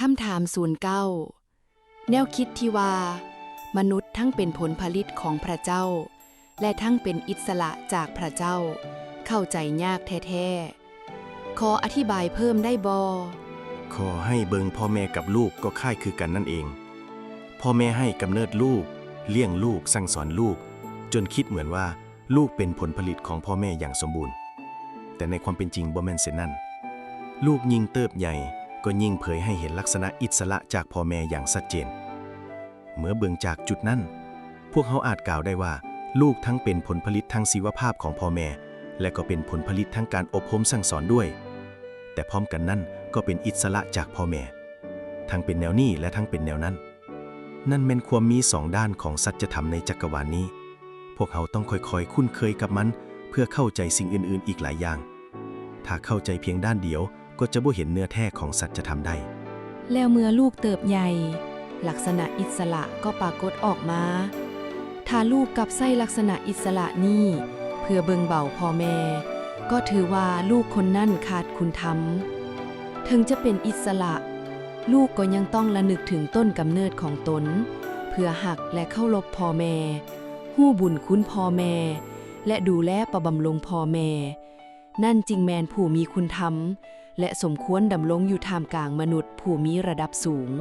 ຄຳຖາມສູນເກົ້າ ແນວຄິດທີ່ວ່າມະນຸດທັງເປັນຜົນຜະລິດຂອງພຣະເຈົ້າ ແລະ ທັງເປັນອິດສະຫຼະຈາກພຣະເຈົ້າ ເຂົ້າໃຈຍາກແທ້ໆ. ຂໍອະທິບາຍເພີ່ມໄດ້ບໍ່? ຂໍໃຫ້ເບິ່ງພໍ່ແມ່ກັບລູກກໍຄ້າຍຄືກັນນັ້ນເອງ. ພໍ່ແມ່ໃຫ້ກຳເນີດລູກ, ລ້ຽງລູກ, ສັ່ງສອນລູກ, ຈົນຄິດເໝືອນວ່າລູກເປັນຜົນຜະລິດຂອງພໍ່ແມ່ຢ່າງສົມບູນ. ແຕ່ໃນຄວາມເປັນຈິງບໍ່ແມ່ນເຊັ່ນນັ້ນ. ລູກຍິ່ງເຕີບໃຫຍ່ ກໍຍິ່ງເຜີຍໃຫ້ເຫັນລັກສະນະອິດສະຫຼະຈາກພໍ່ແມ່ຢ່າງຊັດເຈນ. ເມື່ອເບິ່ງຈາກຈຸດນັ້ນ, ພວກເຮົາອາດກ່າວໄດ້ວ່າ ລູກທັງເປັນຜົນຜະລິດທາງຊີວະພາບຂອງພໍ່ແມ່ ແລະ ກໍເປັນຜົນຜະລິດທາງການອົບຮົມສັ່ງສອນດ້ວຍ, ແຕ່ພ້ອມກັນນັ້ນກໍເປັນອິດສະຫຼະຈາກພໍ່ແມ່, ທັງເປັນແນວນີ້ ແລະ ທັງເປັນແນວນັ້ນ. ນັ້ນແມ່ນຄວາມມີສອງດ້ານຂອງສັດຈະທຳໃນຈັກກະວານນີ້. ພວກເຮົາຕ້ອງຄ່ອຍໆຄຸ້ນເຄີຍກັບມັນ ເພື່ອເຂົ້າໃຈສິ່ງອື່ນໆອີກຫຼາຍຢ່າງ. ຖ້າເຂົ້າໃຈພຽງດ້ານດຽວ ກໍຈະບໍ່ເຫັນເນື້ອແທ້ຂອງສັດຈະທຳໄດ້. ແລ້ວເມື່ອລູກເຕີບໃຫຍ່, ລັກສະນະອິດສະຫຼະກໍປາກົດອອກມາ. ຖ້າລູກກັບໃຊ້ລັກສະນະອິດສະຫຼະນີ້ເພື່ອເບິ່ງເບົາພໍ່ແມ່, ກໍຖືວ່າລູກຄົນນັ້ນຂາດຄຸນທຳ. ເຖິງຈະເປັນອິດສະຫຼະ, ລູກກໍຍັງຕ້ອງລະນຶກເຖິງຕົ້ນກຳເນີດຂອງຕົນ ເພື່ອຮັກ ແລະ ເຄົາລົບພໍ່ແມ່, ຮູ້ບຸນຄຸນພໍ່ແມ່ ແລະ ດູແລປະບຳລຸງພໍ່ແມ່. ນັ້ນຈຶ່ງແມ່ນຜູ້ມີຄຸນທຳ ແລະ ສົມຄວນດຳລົງຢູ່ທ່າມກາງມະນຸດຜູ້ມີລະດັບສູງ.